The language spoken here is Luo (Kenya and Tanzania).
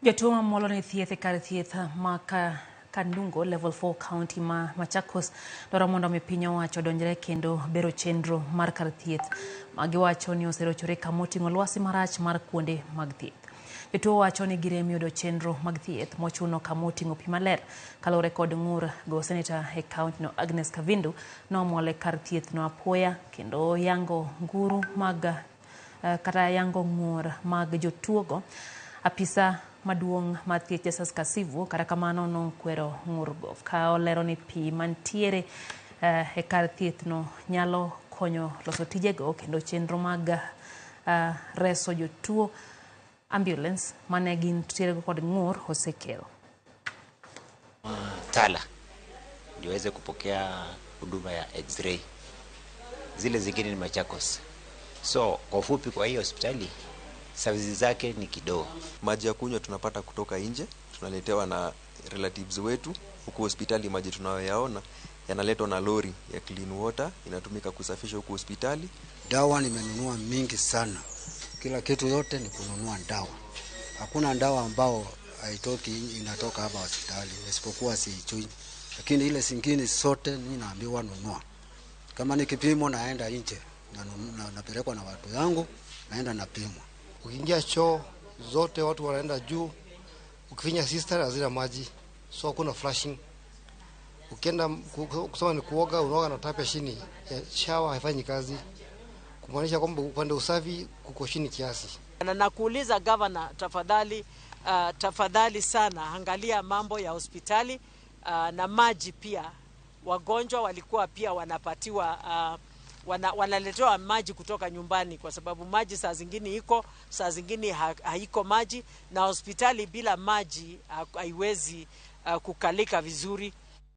Jotuo mamolo ne thieth e kar thieth ma Kandungo Level 4 County ma Machakos dwaro mondo mi piny owacho odonjre kendo bero chenro mar kar thieth ma giwacho ni oserochore kama oting'o lwasi marach mar kuonde mag thieth. Jotuo wacho ni girem yudo chenro mag thieth mochuno kama oting'o pi maler. Kaluwore kod ng'ur go seneta e kaunti no Agnes Kavindu nomol e kar thieth no apoya kendo yango nguru mag kata yango ng'ur mag jotuogo. Apisa maduong' mar thieth Jesus Kasivu kata kamano nokwero ng'urgo ka olero ni pi mantiere e kar thieth no nyalo konyo loso tijego kendo chenro mag reso jotuo ambulance mane gintiere kod ng'ur osekel. Tala ndio waweze kupokea huduma ya x-ray, zile zingine ni Machakos. So kwa ufupi, kwa hiyo hospitali services zake ni kidogo. Maji ya kunywa tunapata kutoka nje, tunaletewa na relatives wetu. Huku hospitali maji tunayoyaona yanaletwa na lori ya clean water, inatumika kusafisha huku hospitali. Dawa nimenunua mingi sana, kila kitu yote ni kununua dawa. Hakuna dawa ambao haitoki, inatoka hapa hospitali, isipokuwa siichui, lakini ile zingine zote mimi naambiwa nunua. Kama ni kipimo naenda nje na napelekwa na watu yangu, naenda napimwa. Ukiingia choo zote watu wanaenda juu, ukifinya cistern hazina maji, so hakuna flushing. Ukienda kusema ni kuoga, unaoga na tap ya chini ya shower haifanyi kazi, kumaanisha kwamba upande usafi kuko chini kiasi. Na nakuuliza governor, tafadhali, tafadhali sana angalia mambo ya hospitali na maji pia. Wagonjwa walikuwa pia wanapatiwa wanaletewa maji kutoka nyumbani, kwa sababu maji saa zingine iko, saa zingine haiko maji, na hospitali bila maji haiwezi kukalika vizuri.